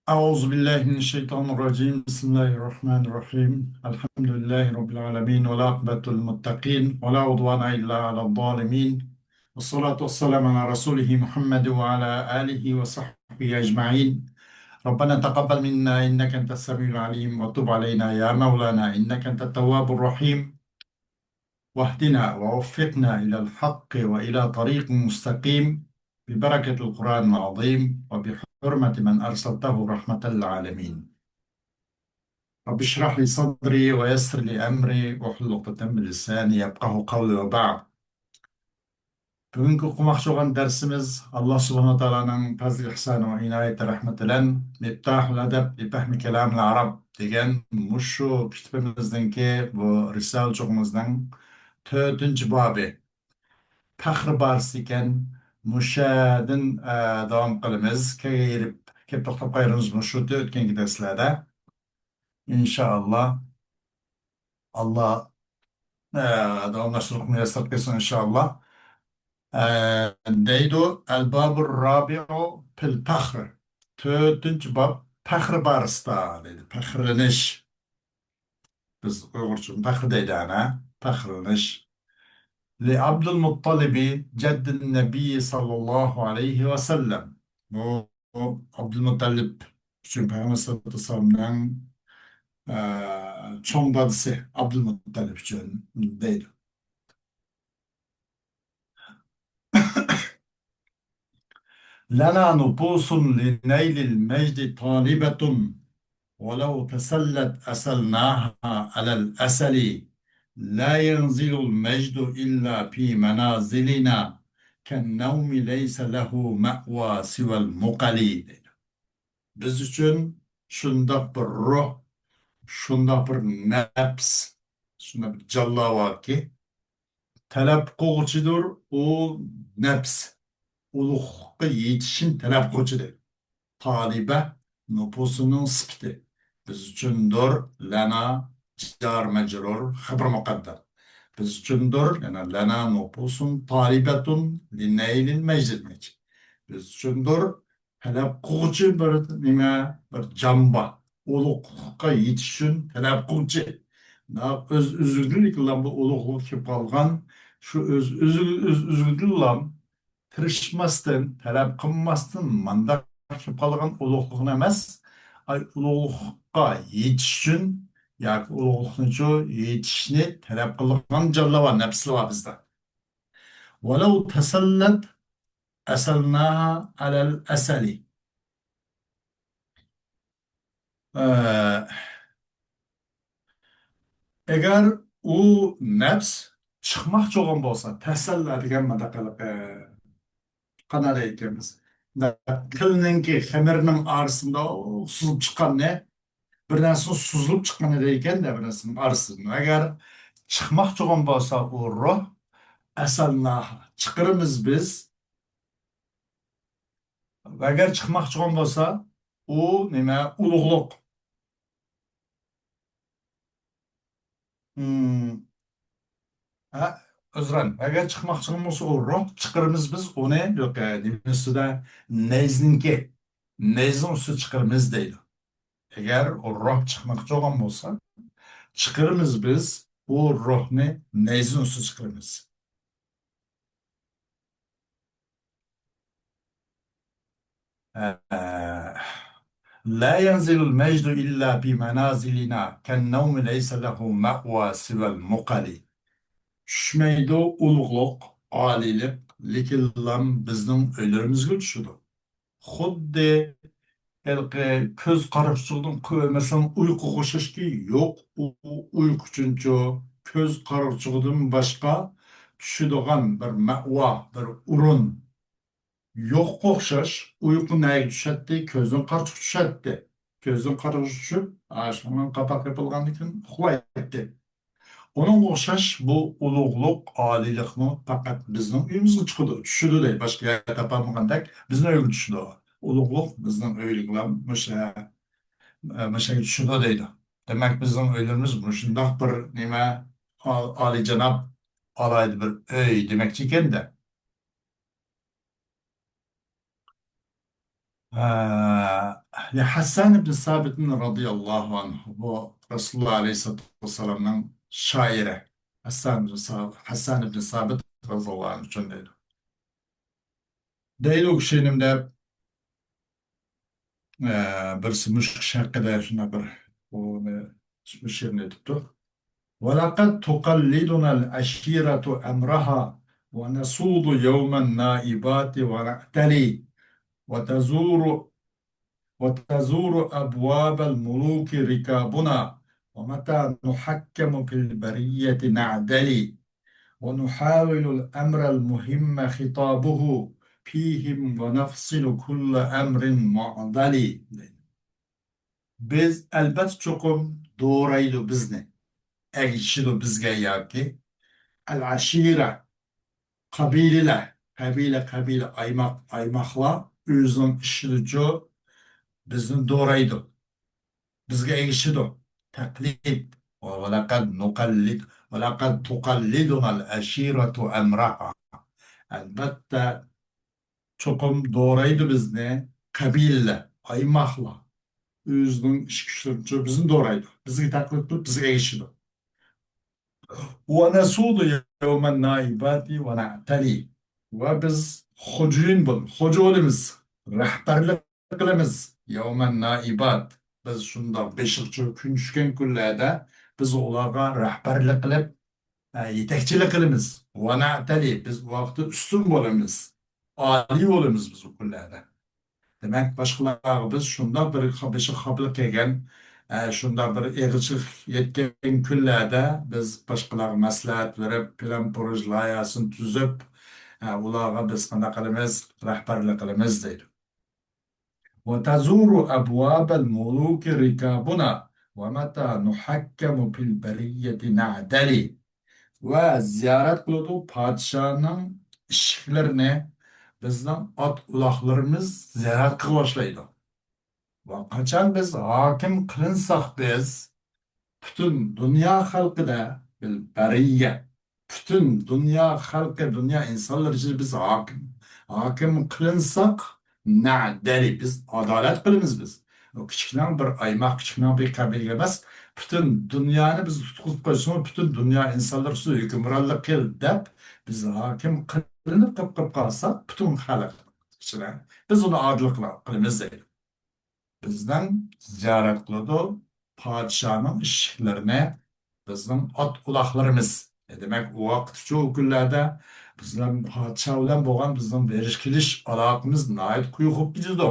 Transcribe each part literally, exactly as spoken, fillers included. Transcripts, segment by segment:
أعوذ بالله من الشيطان الرجيم. بسم الله الرحمن الرحيم. الحمد لله رب العالمين، والعاقبة للمتقين، ولا عدوان إلا على الظالمين، والصلاة والسلام على رسوله محمد وعلى آله وصحبه أجمعين. ربنا تقبل منا إنك أنت السميع العليم، وتب علينا يا مولانا إنك أنت التواب الرحيم. واهدنا ووفقنا إلى الحق وإلى طريق مستقيم ببركة القرآن العظيم وبحرمة من أرسلته رحمة للعالمين. رب اشرح لي صدري ويسر لي أمري واحلل عقدة من لساني يفقهوا قولي وبعد. بۈگۈنكى ئوقۇماقچى بولغان دەرسىمىز ئاللا سۇبھانەھۇ ۋە تائالانىڭ پەزلى ئىھسانى ۋە ئىنايىتى رەھمىتى بىلەن مىفتاھۇل ئەدەب لى فەھمى كەلامىل ئەرەب دېگەن مۇشۇ كىتابىمىزنىڭكى بۇ رىسالىچۇقىمىزنىڭ تۆتىنچى بابى. پەخرى بارىسى ئىكەن، مۇشۇ يەردىن، ئە، داۋام قىلىمىز. كېيىن كېلىپ، كېلىپ توختاپ قالىمىز مۇشۇ ئۆتكەنكى دەرسلەردە. ئىنشائاللا. ئاللا، ئە، داۋاملاشتۇرۇپ مۇيەسسەر قىلسۇن ئىنشائاللا. ئە، دەيدۇ، ئەلبابۇر رابىئۇ فىل پەخر. تۆتىنچى باب پەخرى بارىسىدا دەيدۇ. پەخىرلىنىش. بىز ئۇيغۇرچە پەخىر دەيدۇ ئەنە. پەخىرلىنىش. لى ئابدۇل مۇتتەلىبى جەددىن نەبىيي ساللاللاھۇ ئەلەيھى ۋەسەللەم. بۇ ئابدۇل مۇتتەلىب ئۈچۈن پەيغەمبەر سەللەللاھۇ ئەلەيھى ۋەسەللەمنىڭ، ئە، چوڭ دادىسى ئابدۇل مۇتتەلىب ئۈچۈن دەيدۇ. لنا نفوس لنيل المجد طالبة، ولو تسلت أسلناها على الأسل. لا ينزل المجد إلا في منازلنا، كالنوم ليس له مأوى سوى المقل. بىز ئۈچۈن شۇنداق بىر روھ، شۇنداق بىر نەپس، شۇنداق بىر جانلار باركى، تەلەپ قىلغۇچىدۇر ئۇ نەپس، ئۇلۇغلۇققا يېتىشىنى تەلەپ قىلغۇچىدۇر. تالىبە نوپۇسىنىڭ سۈپىتى. بىز ئۈچۈندۇر لەنا جار مەجرۇر خەبەر مۇقەددەر. بىز ئۈچۈندۇر، يەنى لەنا نوپۇسۇن تالىبەتۇن لىنەيلىل مەجدىل مەجىد. بىز ئۈچۈندۇر تەلەپ قىلغۇچى بىر نېمە، بىر جان بار. ئۇلۇغلۇققا يېتىش ئۈچۈن تەلەپ قىلغۇچى. ئۆز ئۆزلۈكىدىنلا بۇ ئۇلۇغلۇق كېلىپ قالغان، شۇ ئۆز ئۆز ئۆز ئۆزلۈكىدىنلا تىرىشماستىن، تەلەپ قىلماستىن مانداق كېلىپ قالغان ئۇلۇغلۇقنى ئەمەس، ئاي، ئۇلۇغلۇققا يېتىش ئۈچۈن ياكى ئۇلۇغلۇقنىچۇ يېتىشنى تەلەپ قىلىدىغان جانلار بار، نەپسلەر بار بىزدە. ۋەلەۋ تەسەللەت ئەسەلناھا ئەلەل ئەسەلى. ئە، ئەگەر ئۇ نەپس چىقماقچى بولغان بولسا، تەسەللا دېگەن مۇنداق ھېلىقى، قانداق دەيدىكەنمىز؟ تىلنىڭكى خېمىرنىڭ ئارىسىندا سۈزۈلۈپ چىققاننى، بىر نەرسىنىڭ سۈزۈلۈپ چىققىنى دەيدىكەن-دە، بىر نەرسىنىڭ ئارىسىدىن. ئەگەر چىقماقچى بولغان بولسا ئۇ روھ، ئەسەلناھا، چىقىرىمىز بىز. ئەگەر چىقماقچى بولغان بولسا، ئۇ نېمە؟ ئۇلۇغلۇق. ھىم. ھە، ئۆزرەن. ئەگەر چىقماقچى بولسا ئۇ روھ، چىقىرىمىز بىز ئۇنى، يوق، نېمە ئۈستىدە؟ نەيزىنىڭكى. نەيزىنىڭ ئۈستىدە چىقىرىمىز دەيدۇ. ئەگەر ئۇ روھ چىقماقچى بولغان بولسا، چىقىرىمىز بىز ئۇ روھنى نەيزىنىڭ ئۈستىدە چىقىرىمىز. لا ينزل المجد إلا في منازلنا، كالنوم ليس له مأوى سوى المقل. چۈشمەيدۇ ئۇلۇغلۇق، ئالىيلىق، لېكىنلا بىزنىڭ ئۆيلىرىمىزگە چۈشىدۇ. خۇددى ھېلىقى كۆز قارىغۇچىدىن قويۇۋەرمەسلەم ئۇيقۇغا ئوخشاشكى، يوق، ئۇ ئۇيقۇ ئۈچۈنچۇ كۆز قارىغۇچىدىن باشقا چۈشىدىغان بىر مەۋا، بىر ئورۇن يوققا ئوخشاش. ئۇيقۇ نەگە چۈشەتتى؟ كۆزدىن قارىغۇچىغا چۈشەتتى. كۆزدىن قارىغۇچى چۈشۈپ، ئاشۇنىڭ قاپاق يېپىلغاندىن كېيىن ئۇخلايتتى. ئۇنىڭغا ئوخشاش بۇ ئۇلۇغلۇق، ئالىيلىقمۇ پەقەت بىزنىڭ ئۆيىمىزگە چىقىدۇ، چۈشىدۇ دەيدۇ. باشقا يەر تاپالمىغاندەك بىزنىڭ ئۆيگە چۈشىدۇ. ئۇلۇغلۇق بىزنىڭ ئۆيلۈكلەر مۇشۇ، مۇشۇ يەرگە چۈشىدۇ دەيدۇ. دېمەك، بىزنىڭ ئۆيلىرىمىز مۇشۇنداق بىر نېمە، ئال-، ئالىيجاناب، ئالاھىدە بىر ئۆي دېمەكچى ئىكەن-دە. ھە، ھەسسان ئىبن سابىتتىن رازىياللاھۇ ئەنھۇ، بۇ رەسۇلۇللاھ ئەلەيھىسسالاتۇ ۋەسسالامنىڭ شائىرى. ھەسسان ئىبن سا-، ھەسسان ئىبن سابىت رازىياللاھۇ ئەنھۇ شۇنداق دەيدۇ. دەيدۇ ئۇ كىشى نېمە دەپ، ئە، بىرسى مۇشۇ كىشى ھەققىدە شۇنداق بىر، ئۇنى، مۇشۇ شېئىرنى ئېيتىپتۇ. ولقد تقلدنا العشيرة أمرها، ونسود يوم النائبات ونعتلي، وتزور، وتزور أبواب الملوك ركابنا، ومتى نحكم في البرية نعدلي، ونحاول الأمر المهم خطابه، فيهم ونفصل كل أمر معضل. بىز، ئەلبەتتە، چوقۇم دورايدۇ بىزنى، ئەگىشىدۇ بىزگە ياكى، ئەل-ئەشىرە، قەبىلىلەر، قەبىلە، قەبىلە، ئايماق، ئايماقلار ئۆزىنىڭ ئىشىدىچۇ بىزنى دورايدۇ، بىزگە ئەگىشىدۇ. تەقلىد. ولقد نقلد، ولقد تقلدنا العشيرة أمرها. ئەلبەتتە، چوقۇم دورايدۇ بىزنى قەبىلىلەر، ئايماقلار. ئۆزىنىڭ ئىش كۈچلىرىچۇ بىزنى دورايدۇ. بىزگە تەقلىد قىلىپ، بىزگە ئەگىشىدۇ. ونسود يوم النائبات ونعتلي. ۋە بىز خوجايىن بول-، خوجا بولىمىز، رەھبەرلىك قىلىمىز. يوم النائبات. بىز شۇنداق بېشىغىچۇ كۈن چۈشكەن كۈنلەردە بىز ئۇلارغا رەھبەرلىك قىلىپ، ئە، يېتەكچىلىك قىلىمىز. ونعتلي، بىز ئۇ ۋاقىتتا ئۈستۈن بولىمىز، ئالىي بولىمىز بىز ئۇ كۈنلەردە. دېمەك، باشقىلارغا بىز شۇنداق بىر خا-، بېشىغا خاپىلىق كەلگەن، ئە، شۇنداق بىر ئېغىرچىلىق يەتكەن كۈنلەردە بىز باشقىلارغا مەسلىھەت بېرىپ، پىلان پروژې لايىھەسىنى تۈزۈپ، ئە، ئۇلارغا بىز قانداق قىلىمىز؟ رەھبەرلىك قىلىمىز دەيدۇ. وتزور أبواب الملوك ركابنا، ومتى نحكم في البرية نعدلي. ۋە زىيارەت قىلىدۇ پادىشاھنىڭ ئىشىكلىرىنى بىزنىڭ ئات-ئۇلاقلىرىمىز زىيارەت قىلىپ باشلايدۇ. ۋە قاچان بىز ھاكىم قىلىنساق بىز، پۈتۈن دۇنيا خەلقىدە بىل بەرىيە، پۈتۈن دۇنيا خەلقى، دۇنيا ئىنسانلىرى ئىچىدە بىز ھاكىم، ھاكىم قىلىنساق، نەدەلى، بىز ئادالەت قىلىمىز بىز. ئۇ كىچىكنىڭ بىر ئايماق، كىچىكنىڭ بىر قەبىلىگە ئەمەس، پۈتۈن دۇنيانى بىز تۇتقۇزۇپ قويسىمۇ، پۈتۈن دۇنيا ئىنسانلىرى ئۈستىدە ھۆكۈمرانلىق قىل دەپ، بىز ھاكىم قىلىنىپ قېلىپ قالساق، پۈتۈن خەلق ئىچىدە بىز ئۇنى ئادىل قىلىمىز دەيدۇ. بىزنىڭ زىيارەت قىلىدۇ پادىشاھنىڭ ئىشىكلىرىنى بىزنىڭ ئات-ئۇلاقلىرىمىز. دېمەك، ئۇ ۋاقىتچۇ، ئۇ كۈنلەردە بىزنىڭ پادىشاھ بىلەن بولغان بىزنىڭ بېرىش-كېلىش ئالاقىمىز ناھايىتى قويۇقلىشىدۇ.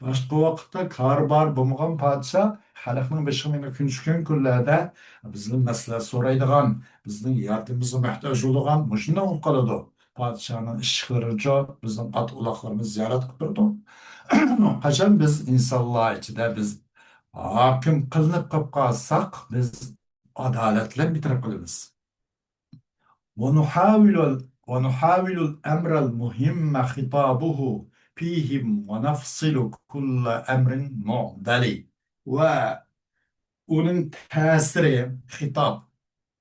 باشقا ۋاقىتتا كارى بار بولمىغان پادىشاھ خەلقنىڭ بېشىغا مېنىڭ كۈن چۈشكەن كۈنلەردە بىزدىن مەسلىھەت سورايدىغان، بىزنىڭ ياردىمىمىزغا موھتاج بولىدىغان مۇشۇنداق بولۇپ قالىدۇ. پادىشاھنىڭ ئىشىكلىرىچۇ بىزنىڭ ئات-ئۇلاقلىرىمىز زىيارەت قىلىپ تۇرىدۇ. قاچان بىز ئىنسانلار ئىچىدە بىز ھاكىم قىلىنىپ قېلىپ قالساق، بىز ئادالەت بىلەن بىر تەرەپ قىلىمىز. ونحاول، ونحاول الأمر المهم خطابه فيهم ونفصل كل أمر معضل. ۋە ئۇنىڭ تەسىرى، خىتاب،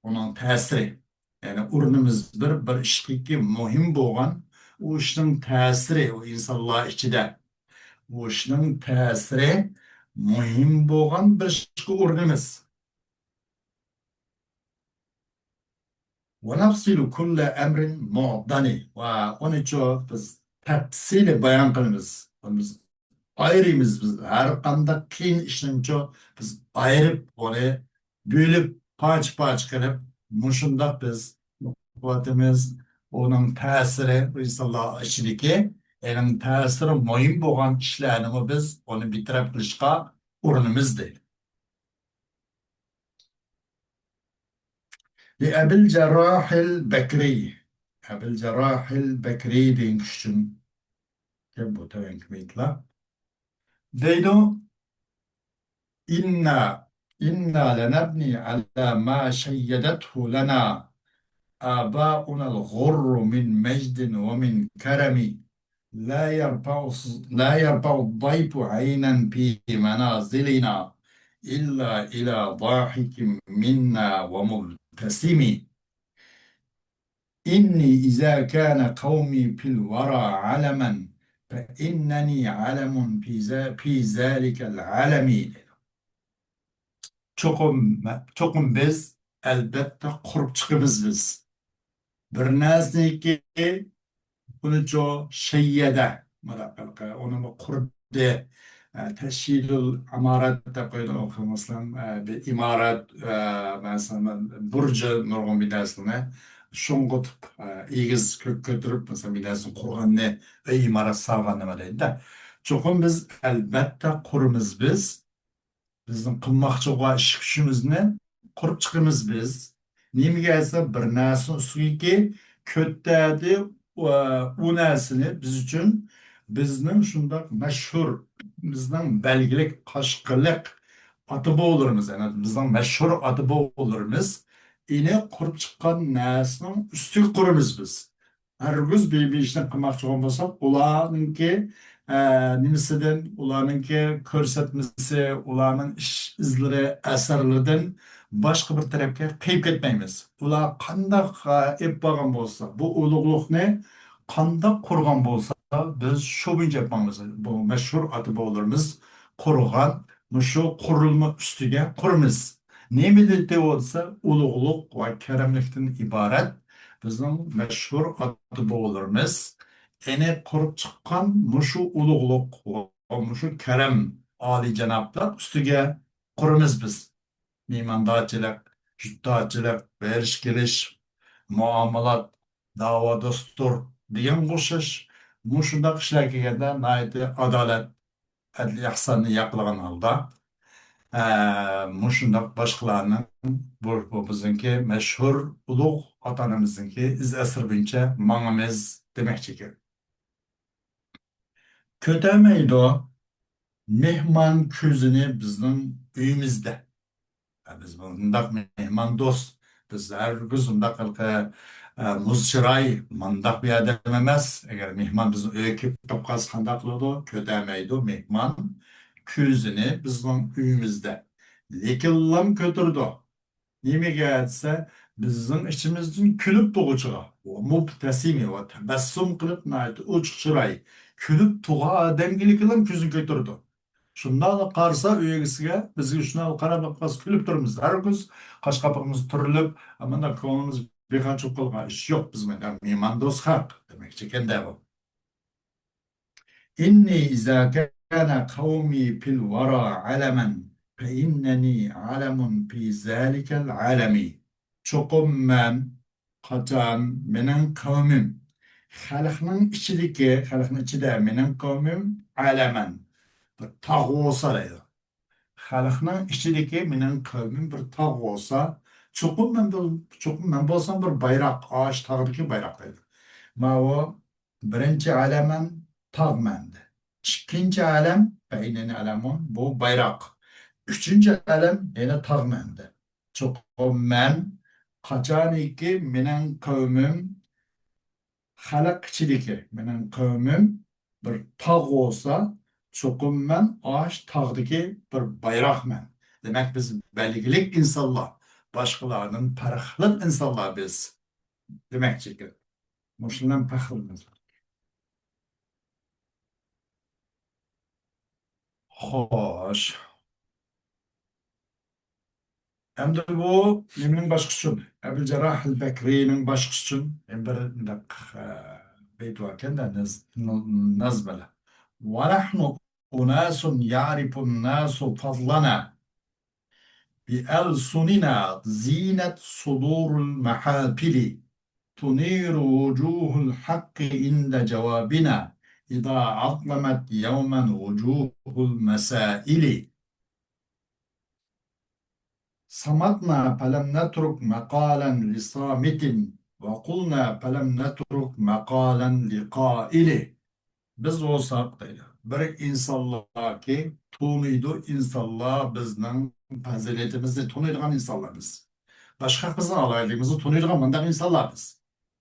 ئۇنىڭ تەسىرى، يەنى ئورنىمىز بىر، بىر ئىشتىكى مۇھىم بولغان، ئۇ ئىشنىڭ تەسىرى، ئۇ ئىنسانلار ئىچىدە، ئۇ ئىشنىڭ تەسىرى مۇھىم بولغان بىر ئىشقا ئورنىمىز. ونفصل كل أمر معضل. ۋە ئۇنىچۇ بىز تەپسىلىي بايان قىلىمىز. بىز ئايرىيمىز، بىز ھەر قانداق قىيىن ئىشنىچۇ بىز ئايرىپ، ئۇنى بۆلۈپ، پارچە-پارچە قىلىپ، مۇشۇنداق بىز قىلىۋاتىمىز. ئۇنىڭ تەسىرى ئىنسانلار ئىچىدىكى، ئۇنىڭ تەسىرى مۇھىم بولغان ئىشلارنىمۇ بىز ئۇنى بىر تەرەپ قىلىشقا ئۇرۇنىمىز دەيدۇ. لأبي الجراح البكري. ئەبىل جەرراھىل بەكرى دېگەن كىشىدىن كەپ بۇ تۆۋەنكى بەيتلەر. دەيدۇ، إنا، إنا لنبني على ما شيدته لنا آباؤنا الغر من مجد ومن كرم. لا يرفع، لا يرفع الضيف عينا في منازلنا إلا إلى ضاحك منا ومبتسم. إني إذا كان قومي في الورى علما فإنني علم في ذا-، في ذلك العلم دەيدۇ. چوقۇم، چوقۇم بىز، ئەلبەتتە، قۇرۇپ چىقىمىز بىز. بىر نەرسىنىڭكى ئۇنىچۇ شەييەدە، مۇنداق قىلقى، ئۇنىمۇ قۇردى. ئە، تەشيىدۇل ئىمارات دەپ قويىدۇ، مەسىلەن، ئە، بىر ئىمارەت، ئە، مەسىلەن، بۇرجى نۇرغۇن بىناسىنى شۇڭغۇتۇپ، ئە، ئېگىز كۆك كۆتۈرۈپ، مەسىلەن، بىناسىنى قۇرغاننى، ئۆي ئىمارەت سالغاننى نېمە دەيدۇ-دە. چوقۇم بىز، ئەلبەتتە، قۇرىمىز بىز. بىزنىڭ قىلماقچى بولغان ئىش كۈچىمىزنى قۇرۇپ چىقىمىز بىز. نېمىگە دېسە، بىر نەرسىنىڭ ئۈستىگىكى كۆتەردى، ئۇ، ئۇ نەرسىنى بىز ئۈچۈن بىزنىڭ شۇنداق مەشھۇر، بىزنىڭ بەلگىلىك قاشقىلىق ئاتا-بوۋىلىرىمىز، يەنى بىزنىڭ مەشھۇر ئاتا-بوۋىلىرىمىز ئېنى قۇرۇپ چىققان نەرسىنىڭ ئۈستىگە قۇرىمىز بىز. ھەرگىز بىر، بىر ئىشنى قىلماقچى بولغان بولساق، ئۇلارنىڭكى، ئە، نېمىسىدىن، ئۇلارنىڭكى كۆرسەتمىسى، ئۇلارنىڭ ئىش ئىزلىرى، ئەسەرلىرىدىن باشقا بىر تەرەپكە قېيىپ كەتمەيمىز. ئۇلار قانداق، ئە، ئېلىپ بارغان بولسا، بۇ ئۇلۇغلۇقنى قانداق قۇرغان بولسا، بىز شۇ بويىچە ئېلىپ ماڭىمىز. بۇ مەشھۇر ئاتا-بوۋىلىرىمىز قۇرغان مۇشۇ قۇرۇلما ئۈستىگە قۇرىمىز. نېمە دېدى ئۇ دېسە، ئۇلۇغلۇق ۋە كەرەملىكتىن ئىبارەت بىزنىڭ مەشھۇر ئاتا-بوۋىلىرىمىز ئېنى قۇرۇپ چىققان مۇشۇ ئۇلۇغلۇق ۋە مۇشۇ كەرەم ئالىيجانابلار ئۈستىگە قۇرىمىز بىز. مېھماندارچىلىق، جۈتدارچىلىق، بېرىش-كېلىش، مۇئامىلات، داۋا-دەستۇر دېگەنگە ئوخشاش مۇشۇنداق ئىشلار كەلگەندە ناھايىتى ئادالەت، ئەدلى ئەھساننى ياقلىغان ھالدا، ئە، مۇشۇنداق باشقىلارنىڭ، بۇ، بۇ بىزنىڭكى مەشھۇر ئۇلۇغ ئاتا-ئانىمىزنىڭكى ئىز ئەسىرى بويىچە ماڭىمىز دېمەكچى ئىكەن. كۆتەرمەيدۇ مېھمان كۆزىنى بىزنىڭ ئۆيىمىزدە. ھە، بىز مۇنداق مېھماندوست، بىز ھەرگىز ئۇنداق ھېلىقى، ئە، مۇز چىراي، مۇنداق بىر ئادەم ئەمەس. ئەگەر مېھمان بىزنىڭ ئۆيگە كېلىپ قالسا قانداق قىلىدۇ؟ كۆتەرمەيدۇ مېھمان كۆزىنى بىزنىڭ ئۆيىمىزدە. لېكىنلا كۆتۈرىدۇ. نېمىگە دېسە، بىزنىڭ ئىچىمىزدىن كۈلۈپ تۇرغۇچىغا، مۇبتەسىمى ۋە تەبەسسۇم قىلىپ، ناھايىتى ئوچۇق چىراي، كۈلۈپ تۇرغان ئادەمگىلا كۆزىنى كۆتۈرىدۇ. شۇنداقلا قارىسا ئۆي ئىگىسىگە، بىزگە شۇنداق قاراپ قالسا كۈلۈپ تۇرىمىز. ھەرگىز قاش-قاپىقىمىز تۈرۈلۈپ، مۇنداق كۆڭلىمىز بىخەتەر بولۇپ قالغان ئىش يوق. بىز مۇنداق مېھماندوست خەق دېمەكچى ئىكەن-دە بۇ. إني إذا كان قومي في الورى علما فإنني علم في ذلك العلم. چوقۇم مەن، قاچان مېنىڭ قەۋمىم، خەلقنىڭ ئىچىدىكى، خەلقنىڭ ئىچىدە مېنىڭ قەۋمىم ئەلەمەن، بىر تاغ بولسا دەيدۇ. خەلقنىڭ ئىچىدىكى مېنىڭ قەۋمىم بىر تاغ بولسا، چوقۇم مەن بول-، چوقۇم مەن بولسام بىر بايراق، ئاشۇ تاغدىكى بايراق دەيدۇ. ماۋۇ بىرىنچى ئەلەمەن، تاغمەن. ئىككىنچى ئەلەم، فإنني علم، بۇ بايراق. ئۈچىنچى ئەلەم يەنە تاغمەن. چوقۇم مەن، قاچانكى مېنىڭ قەۋمىم، خەلق ئىچىدىكى مېنىڭ قەۋمىم بىر تاغ بولسا، چوقۇم مەن ئاشۇ تاغدىكى بىر بايراقمەن. دېمەك، بىز بەلگىلىك ئىنسانلار، باشقىلاردىن پەرقلىق ئىنسانلار بىز دېمەكچى ئىكەن. مۇشۇ بىلەن پەخىرلىنىمىز. خوش. ئەمدى بۇ نېمىنىڭ باشقىسى ئۈچۈن؟ ئەبۇل جەرراھ ئەل بەكرىنىڭ باشقىسى ئۈچۈن يەنە بىر مۇنداق، ئە، بەيت باركەن-دە، نەز-، نەزمىلەر. ونحن أناس يعرف الناس فضلنا بألسننا زينت صدور المحافل تنير وجوه الحق عند جوابنا إذا أظلمت يوما وجوه المسائل. صمتنا فلم نترك مقالا لصامت وقلنا فلم نترك مقالا لقائل. بىز بولساق دەيدۇ، بىر ئىنسانلاركى تونۇيدۇ، ئىنسانلار بىزنىڭ پەزىلىتىمىزنى تونۇيدىغان ئىنسانلار بىز. باشقا بىزنىڭ ئالاھىدىلىكىمىزنى تونۇيدىغان مۇنداق ئىنسانلار بىز.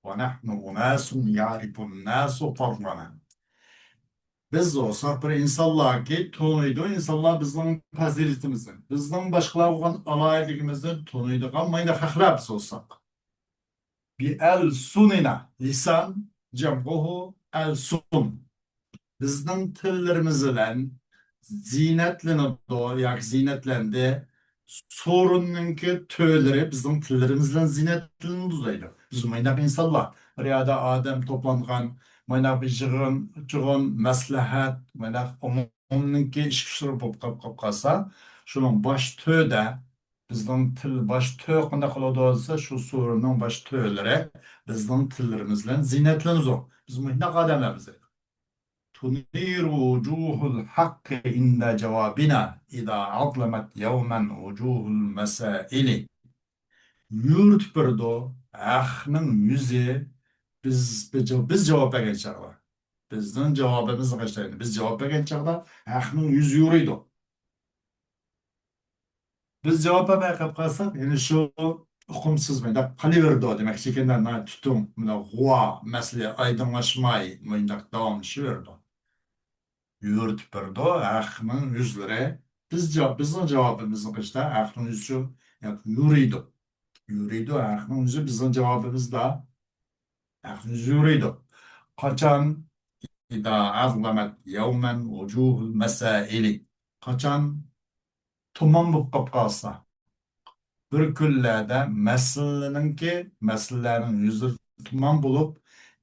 ونحن أناس يعرف الناس فضلنا. بىز بولساق بىر ئىنسانلاركى تونۇيدۇ، ئىنسانلار بىزنىڭ پەزىلىتىمىزنى. بىزنىڭ باشقىلارغا بولغان ئالاھىدىلىكىمىزنى تونۇيدىغان مايدا خەقلەر بىز بولساق. بألسننا. لسان جمعه ألسن. بىزنىڭ تىللىرىمىز بىلەن زىننەتلىنىدۇ ياكى زىننەتلەندى. سورۇننىڭكى تۆلىرى بىزنىڭ تىللىرىمىز بىلەن زىننەتلىنىدۇ دەيدۇ. بىز مۇنداق ئىنسانلار، بىر يەردە ئادەم توپلانغان، مۇنداق بىر يىغىن، چىغىن، مەسلىھەت، مۇنداق ئومۇمنىڭكى ئىش كۈچلىرى بولۇپ قاپ-، قاپ قالسا، شۇنىڭ باش تۆدە بىزنىڭ تىل باش تۆ قانداق قىلىدۇ دېسە، شۇ سورۇننىڭ باش تۆلىرى بىزنىڭ تىللىرىمىز بىلەن زىننەتلىنىدۇ. بىز مۇنداق ئادەملەرمىز. تۇنىرۇ ۋۇجۇھۇل ھەققى ئىندە جاۋابىنا ئىدا ئەزلەمەت يەۋمەن ۋۇجۇھۇل مەسائىلى. يورۇتۇپ بېرىدۇ ھەقنىڭ يۈزى، بىز، بىز جاۋاب بەرگەن چاغدا. بىزنىڭ جاۋابىمىزنى قىلىشلايدۇ. بىز جاۋاب بەرگەن چاغدا ھەقنىڭ يۈزى يورۇيدۇ. بىز جاۋاب بەرمەي قېلىپ قالساق، يەنە شۇ ئۇقۇمسىز مۇنداق قېلىۋېرىدۇ دېمەكچىكەن، مانا تۈتۈن، مانا غۇۋا مەسىلە ئايدىڭلاشماي مۇنداق داۋاملىشىۋېرىدۇ. يورۇتۇپ بېرىدۇ ھەقنىڭ يۈزلىرى. بىز جاۋاب، بىزنىڭ جاۋابىمىزنى قىلىشتا ھەقنىڭ يۈزى شۇ، يورۇيدۇ. يورۇيدۇ ھەقنىڭ يۈزى بىزنىڭ جاۋابىمىزدا. يورۇيدۇ. قاچان؟ إذا أظلمت يوما وجوه المسائل. قاچان تۇمان بولۇپ قاپ قالسا، بىر كۈنلەردە مەسىلىنىڭكى، مەسىلىلەرنىڭ يۈزلىرى تۇمان بولۇپ،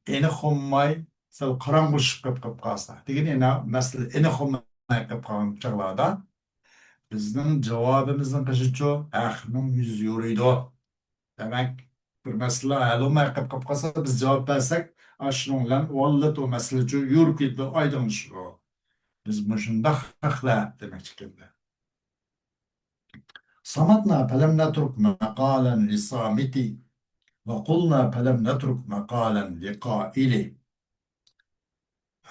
ئېنىق بولماي، سەل قاراڭغۇلىشىپ قېلىپ، قېلىپ قالسا، دېگىنى يەنە مەسىلە ئېنىق بولماي قېلىپ قالغان چاغلاردا بىزنىڭ جاۋابىمىزنىڭ قىلىشىچۇ ھەقنىڭ يۈزى يورۇيدۇ. دېمەك، بىر مەسىلە ھەل بولماي قېلىپ، قېلىپ قالسا، بىز جاۋاب بەرسەك، ئاشۇنىڭ بىلەن ۋاللىت ئۇ مەسىلىچۇ يورۇپ كېتىدۇ، ئايدىڭلىشىدۇ. بىز مۇشۇنداق خەقلەر دېمەكچىكەندە. صمتنا فلم نترك مقالا لصامت، وقلنا فلم نترك مقالا لقائل.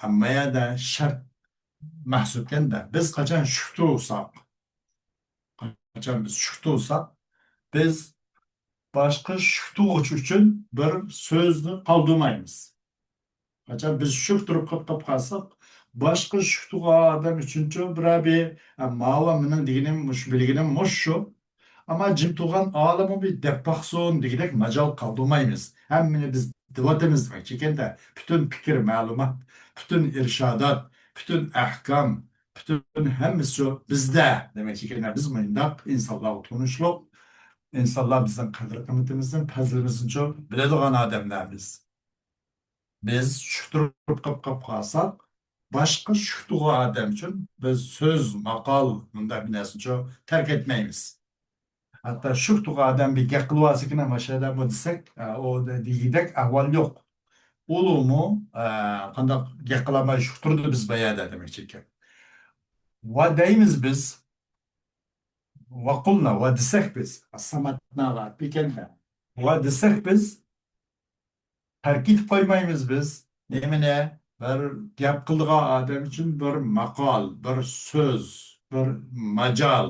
ھەممە يەردە شەرت مەھسۇپكەندە، بىز قاچان شۈك تۇرساق، قاچان بىز شۈك تۇرساق، بىز باشقا شۈك تۇرغۇچى ئۈچۈن بىر سۆزنى قالدۇرمايمىز. قاچان بىز شۈك تۇرۇپ قېلىپ قالساق، باشقا شۈك تۇرغان ئادەم ئۈچۈنچۇ بىرەر بىر، «ئە، ماۋۇ مېنىڭ دېگىنىم، مۇشۇ بىلگىنىم مۇشۇ. ئەمما جىم تۇرغان ئالىممۇ بىر دەپ باقسۇن» دېگۈدەك ماجال قالدۇرمايمىز. ھەممىنى بىز دېۋاتىمىز دېمەكچىكەندە، پۈتۈن پىكىر، مەلۇمات، پۈتۈن ئىرشادات، پۈتۈن ئەھكام، پۈتۈن ھەممىسى شۇ بىزدە دېمەكچىكەندە، بىز مۇنداق ئىنسانلارغا تونۇشلۇق، ئىنسانلار بىزنىڭ قەدىر-قىممىتىمىزنى، پەزىلىمىزنىچۇ بىلىدىغان ئادەملەر بىز. بىز شۈك تۇرۇپ قاپ، قاپ قالساق، باشقا شۈك تۇرغان ئادەم ئۈچۈن بىز سۆز، ماقال، مۇنداق بىر نەرسىنىچۇ تەرك ئەتمەيمىز. ھەتتا شۈك تۇرغان ئادەم بىر گەپ قىلىۋالسىكىن، ماشۇ يەردە بۇ دېسەك، ئە، ئۇ دېگۈدەك ئەھۋال يوق. ئۇلۇمۇ، ئە، قانداق گەپ قىلالماي شۈك تۇردى بىز بۇ يەردە دېمەكچىكەن. ۋە دەيمىز بىز، ۋە قۇلنا، ۋە دېسەك بىز، ئەسساماتناغا پىكەندە. ۋە دېسەك بىز، تەرك ئېتىپ قويمايمىز بىز. نېمىنى؟ بىر گەپ قىلىدىغان ئادەم ئۈچۈن بىر ماقال، بىر سۆز، بىر ماجال،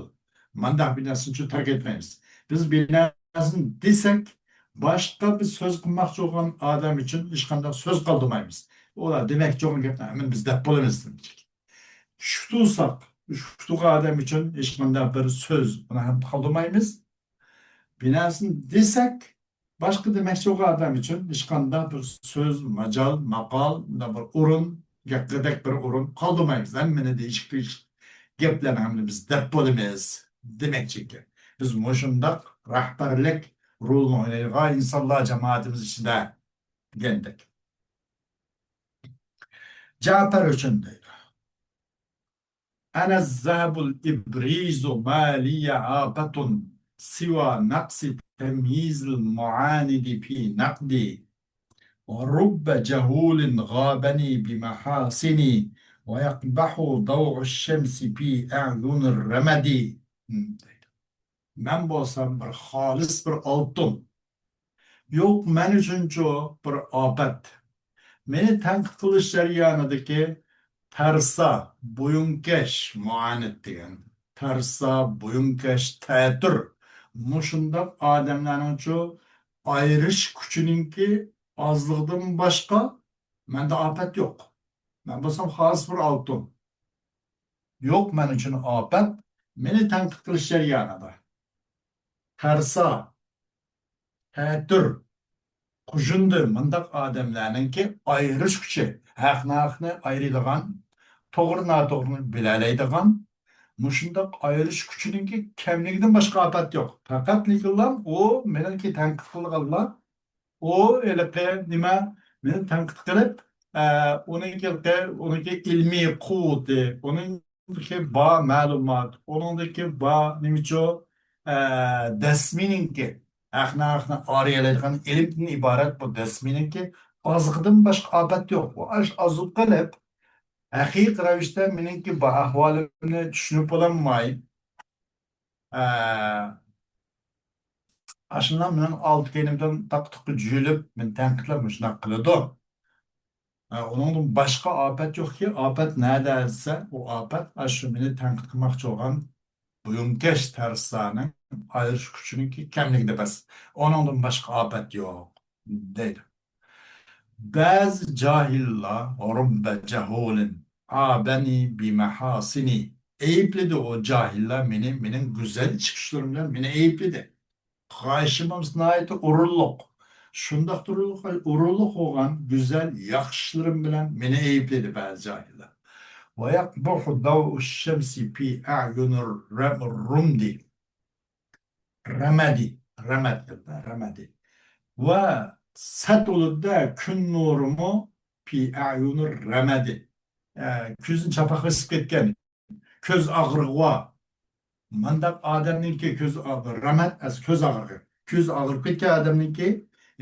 مانداق بىر نەرسىنىچۇ تەرك ئەتمەيمىز. بىز بىر نەرسىنى دېسەك، باشقا بىر سۆز قىلماقچى بولغان ئادەم ئۈچۈن ھېچقانداق سۆز قالدۇرمايمىز. ئۇلار دېمەكچى بولغان گەپنى ھەممىنى بىز دەپ بولىمىز. شۈك تۇرساق، شۈك تۇرغان ئادەم ئۈچۈن ھېچقانداق بىر سۆز، ئۇنى ھەم قالدۇرمايمىز. بىر نەرسىنى دېسەك، باشقا دېمەكچى بولغان ئادەم ئۈچۈن ھېچقانداق بىر سۆز، ماجال، ماقال، مۇنداق بىر ئورۇن، گەپلىدەك بىر ئورۇن قالدۇرمايمىز. ھەممىنى دېيىشلىك، دېيىشلىك گەپلەرنى ھەممىنى بىز دەپ بولىمىز دېمەكچى ئىكەن. بىز مۇشۇنداق رەھبەرلىك رولىنى ئوينايدىغان ئىنسانلار جامائىتىمىز ئىچىدە دېگەندەك. جەپەر ئۈچۈن دەيدۇ. أنا الذهب الإبريز ما لي آفة سوى نقص تمييز المعاند في نقدي. ورب جهول غابني بمحاسني ويقبح ضوء الشمس في أعين الرمد. مەن بولسام بىر خالىس بىر ئالتۇن. يوق مەن ئۈچۈنچۇ بىر ئاپەت. مېنى تەنقىد قىلىش جەريانىدىكى تەرسا، بويۇنكەش، مۇئانىد دېگەن. تەرسا، بويۇنكەش، تەتۈر. مۇشۇنداق ئادەملەرنىڭچۇ ئايرىش كۈچىنىڭكى ئازلىقىدىن باشقا مەندە ئاپەت يوق. مەن بولسام خالىس بىر ئالتۇن. يوق مەن ئۈچۈن ئاپەت، مېنى تەنقىد قىلىش جەريانىدا. تەرسا، تەتۈر، قۇژۇندى مۇنداق ئادەملەرنىڭكى ئايرىش كۈچى، ھەق-ناھەقنى ئايرىيدىغان، توغرا ناتوغرىنى بىلەلەيدىغان، مۇشۇنداق ئايرىش كۈچىنىڭكى كەملىكىدىن باشقا ئاپەت يوق. پەقەتلىكىنلا ئۇ مېنىڭكى تەنقىد قىلغانلار، ئۇ ھېلىقى نېمە، مېنى تەنقىد قىلىپ، ئە، ئۇنىڭكى، ئۇنىڭكى ئىلمىي قۇۋۋىتى، ئۇنىڭدىكى بار مەلۇمات، ئۇنىڭدىكى بار نېمىچۇ، ئە، دەسمىنىڭكى، ھەقنى، ھەقنى ئايرىيالايدىغان ئىلىمدىن ئىبارەت بۇ دەسمىنىڭكى ئازلىقىدىن باشقا ئاپەت يوق. بۇ ئاش ئازلىق قىلىپ، ھەقىقىي رەۋىشتە مېنىڭكى بار ئەھۋالىمنى چۈشىنىپ بولالماي، ئە، ئاشۇنداق مېنىڭ ئالدى كەينىمدىن تاقا-تۇقا جۈيلۈپ، مېنى تەنقىدلەپ مۇشۇنداق قىلىدۇ. ئە، ئۇنىڭدىن باشقا ئاپەت يوقكى، ئاپەت نەدە دېسە، ئۇ ئاپەت ئاشۇ مېنى تەنقىد قىلماقچى بولغان بويۇنكەش تەرسانىڭ ئايرىش كۈچىنىڭكى كەملىكىدە بەس. ئۇنىڭدىن باشقا ئاپەت يوق، دەيدۇ. بەزى جاھىللار، رۇببە جەھۇلىن ئابەنى بىمەھاسىنى. ئەيىبلىدى ئۇ جاھىللار مېنى، مېنىڭ گۈزەل چىقىشلىرىم بىلەن مېنى ئەيىبلىدى. قارىشىم ناھايىتى ئورۇنلۇق. شۇنداق تۇرۇپ، ئورۇنلۇق بولغان گۈزەل ياخشى ئىشلىرىم بىلەن مېنى ئەيىبلىدى بەزى جاھىللار. ۋەيەقبۇھۇ دەۋئۇ شەمسى پى ئەيۇنىر رەم-، رۇمدى. رەمەدى، رەمەد، رەمەدى. ۋە سەت بولىدۇ-دە، كۈن نۇرىمۇ پى ئەيۇنىر رەمەدى. ئە، كۆزنى چاپاق بېسىپ كەتكەن، كۆز ئاغرىقى بار. مانداق ئادەمنىڭكى كۆز ئاغرىقى، رەمەد ئەس-، كۆز ئاغرىقى. كۆز ئاغرىپ كەتكەن ئادەمنىڭكى،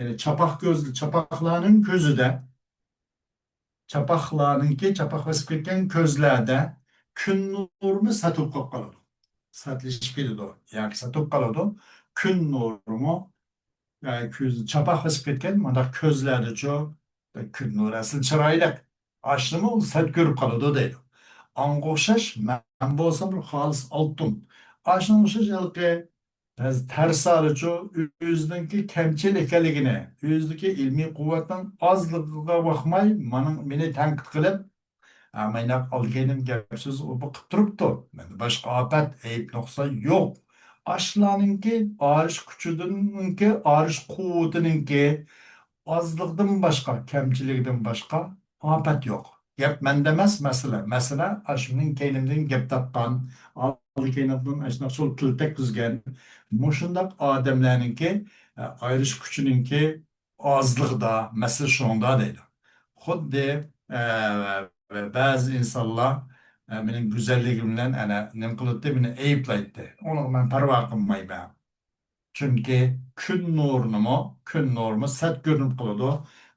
يەنى چاپاق كۆز، چاپاقلارنىڭ كۆزىدە، چاپاقلارنىڭكى، چاپاق بېسىپ كەتكەن كۆزلەردە كۈن نۇرىمۇ سەت بولۇپ قالىدۇ. سەتلىشىپ كېتىدۇ. ياكى سەت بولۇپ قالىدۇ. كۈن نۇرىمۇ، ئە، كۆز، چاپاق بېسىپ كەتكەن مانداق كۆزلەردىچۇ، كۈن نۇرى ئەسلى چىرايلىق. ئاشۇنىمۇ ئۇ سەت كۆرۈپ قالىدۇ دەيدۇ. ئاڭغا ئوخشاش مەن بولسام بىر خالىس ئالتۇن. ئاشۇنىڭغا ئوخشاش ھېلىقى بەزى تەرسالىچۇ ئۆزىنىڭكى كەمچىل ئىكەنلىكىنى، ئۆزىدىكى ئىلمىي قۇۋۋەتنىڭ ئازلىقىغا باقماي، مانا مېنى تەنقىد قىلىپ، ھە، مايناق ئالدى-كەينىم گەپ-سۆز ئۇ بۇ قىپ تۇرۇپتۇ. مەندە باشقا ئاپەت، ئەيىب-نۇقسان يوق. ئاشۇلارنىڭكى ئارىش كۈچىدىنكى، ئارىش قۇۋۋىتىنىڭكى ئازلىقىدىن باشقا، كەمچىلىكىدىن باشقا ئاپەت يوق. گەپ مەندە ئەمەس، مەسىلە. مەسىلە ئاشۇ مېنىڭ كەينىمدىن گەپ تارتقان، ئالدى-كەينىمدىن ئاشۇنداق شۇ تىل تەگكۈزگەن، مۇشۇنداق ئادەملەرنىڭكى، ئە، ئايرىش كۈچىنىڭكى ئازلىقىدا، مەسىلە شۇنىڭدا دەيدۇ. خۇددى، ئە، بەزى ئىنسانلار، ئە، مېنىڭ گۈزەللىكىم بىلەن ئەنە نېمە قىلاتتى، مېنى ئەيىبلەيتتى. ئۇنىڭغا مەن پەرۋا قىلمايمەن. چۈنكى كۈن نۇرىنىمۇ، كۈن نۇرىمۇ سەت كۆرۈنۈپ قالىدۇ.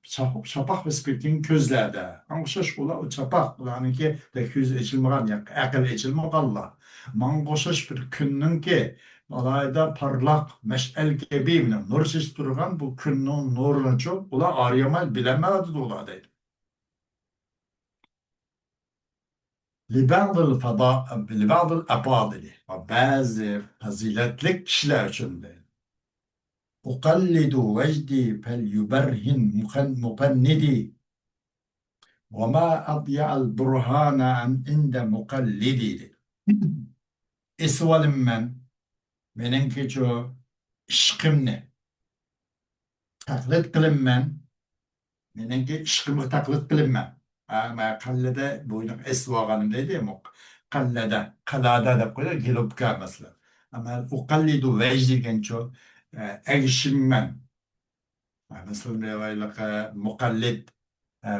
شاپ-، شاپاق بېسىپ كەتكەن كۆزلەردە. ئاڭغا ئوخشاش ئۇلار، ئۇ شاپاق، ئۇلارنىڭكى كۆزى ئېچىلمىغان، ياكى ئەقلى ئېچىلمىغانلار. ماڭغا ئوخشاش بىر كۈننىڭكى ئالاھىدە پارلاق مەشئەل كەبى نۇر چېچىپ تۇرغان بۇ كۈننىڭ نۇرىنىچۇ ئۇلار ئارىيالماي بىلەلمەيۋاتىدۇ ئۇلار دەيدۇ. لبعض الفضا-، لبعض الأفاضل، بەزى پەزىلەتلىك كىشىلەر ئۈچۈن دەيدۇ. أقلد وجدي فليبرهن مقن-، مقلدي. وما أضيع البرهان عند مقلدي دەيدۇ. ئېسىۋالىمەن مېنىڭكىچۇ ئىشقىمنى. تەقلىد قىلىمەن. مېنىڭكى ئىشقىمغا تەقلىد قىلىمەن. ھە، مەن قەللىدە بوينىغا ئېسىۋالغانىم دەيدۇ. قەللىدە، قەلادە دەپ قويىدۇ، گېلوبكا مەسىلەن. ئەمما ئۇقەللىدۇ ۋەج دېگەنچۇ، ئە، ئەگىشىمەن. مەسىلەن، ھېلىقى مۇقەللىد، ھە،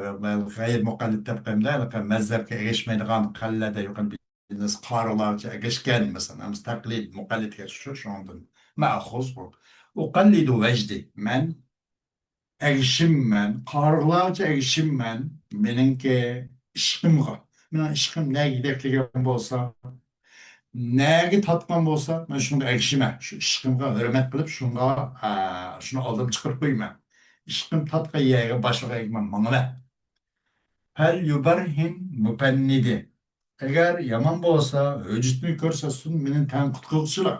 غەيرىي مۇقەللىد دەپ قويىمىز، ھېلىقى مەزھەپكە ئەگەشمەيدىغان قەللەدە يۇقىرى بىلىملىك قارىلارچە ئەگەشكەن، مەسىلەن، ھەممىسى تەقلىد، مۇقەللىد شۇ، شۇنىڭدىن مەخۇز بۇ. ئۇقەللىدۇ ۋەجدى، مەن ئەگىشىممەن، قارىلارچە ئەگىشىممەن، مېنىڭكى ئىشقىمغا. مېنىڭ ئىشقىم نەگە يېتەكلىگەن بولسا، نەگە تارتقان بولسا، مەن شۇنىڭغا ئەگىشىمەن. شۇ ئىشقىمغا ھۆرمەت قىلىپ، شۇنىڭغا، ئە، شۇنى ئالدىم چىقىرىپ قويىمەن. ئىشقىم تارتقان يەرگە، باشلىغان يەرگە مەن ماڭىمەن. فەليۇبەرھىن مۇپەننىدى. ئەگەر يامان بولسا، ھۆججىتىنى كۆرسەتسۇن، مېنى تەنقىد قىلغۇچىلار.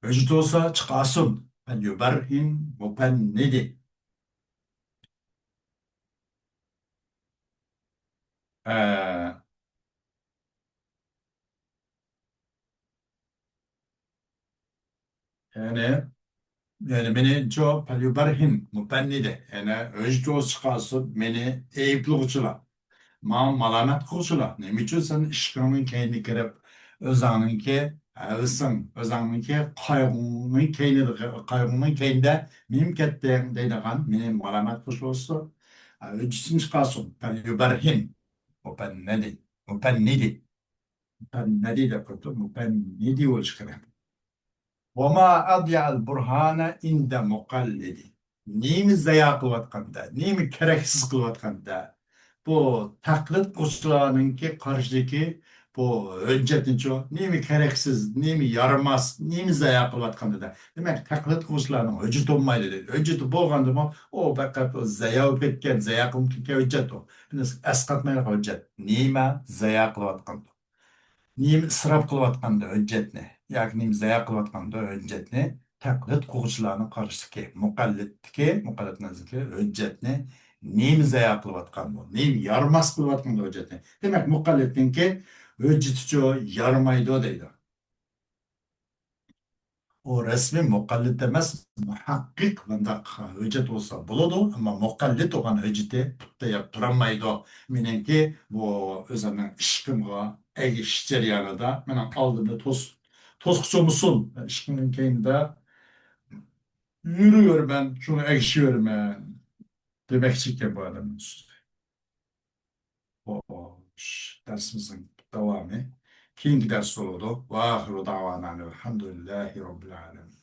ھۆججىتى بولسا چىقارسۇن. فەليۇبەرھىن مۇپەننىدى. ئە، يەنى يەنى مېنىچۇ، فەليۇبەرھىن مۇپەننىدى. يەنى ھۆججىتى بولسا چىقارسۇن مېنى ئەيىبلىغۇچىلار، ماڭا مالامەت قىلغۇچىلار. نېمە ئۈچۈن سەن ئىشىكىڭنىڭ كەينىگە كىرىپ، ئۆزۈڭنىڭكى ھەۋىسىڭ، ئۆزۈڭنىڭكى قايغۇڭنىڭ كەينىدە، قايغۇڭنىڭ كەينىدە نېمە كەتتىڭ دەيدىغان، مېنى مالامەت قىلغۇچى بولسا، ھۆججىتىنى چىقارسۇن. فەليۇبەرھىن مۇپەننىدى. مۇپەننىدى. مۇپەننىدى دەپ قويۇپتۇ. مۇپەننىدى بولۇشى كېرەك. وما أضيع البرهان عند مقلد. نېمە زايا قىلىۋاتقاندا، نېمە كېرەكسىز قىلىۋاتقاندا، بۇ تەقلىد قىلغۇچىلارنىڭكى قارشىدىكى بۇ ھۆججەتنىچۇ، نېمە كېرەكسىز، نېمە يارىماس، نېمە زايا قىلىۋاتقاندا، دېمەك، تەقلىد قىلغۇچىلارنىڭ ھۆججىتى بولمايدۇ دەيدۇ. ھۆججىتى بولغاندىمۇ، ئۇ پەقەت ئۇ زايا بولۇپ كەتكەن، زايا قىلىنىپ كەتكەن ھۆججەت ئۇ. ئەسقاتمايدىغان ھۆججەت. نېمە زايا قىلىۋاتقاندۇ؟ نېمە ئىسراپ قىلىۋاتقاندۇ ھۆججەتنى ياكى نېمە زايا قىلىۋاتقاندۇ ھۆججەتنى تەقلىد قىلغۇچىلارنىڭ قارشىسىدىكى، مۇقەللىدتىكى، مۇقەللىد نەزىرىدىكى ھۆججەتنى نېمە زايا قىلىۋاتقاندۇ، نېمە يارىماس قىلىۋاتقاندۇ ھۆججەتنى. دېمەك، مۇقەللىدنىڭكى ھۆججىتىچۇ يارىمايدۇ دەيدۇ. ئۇ رەسمىي مۇقەللىد ئەمەس، مۇھەققىق بۇنداق ھۆججەت بولسا بولىدۇ، ئەمما مۇقەللىد بولغان ھۆججىتى پۇختا يەپ تۇرالمايدۇ. مېنىڭكى بۇ ئۆزۈمنىڭ ئىشقىمغا ئەگىشىش جەريانىدا مېنىڭ ئالدىمدا توس-، توسقۇچى بولمىسۇن. مەن ئىشقىمنىڭ كەينىدە يۈرۈۋېرىمەن، شۇڭا ئەگىشىۋېرىمەن دېمەكچى ئىكەن بۇ ئادەمنىڭ سۆزى. خوش، دەرسىمىزنىڭ داۋامى. كېيىنكى دەرس بولىدۇ. ۋاخىرۇ داۋانا ئەنىل ھەمدۇلىللاھى رەببىل ئالەمىن.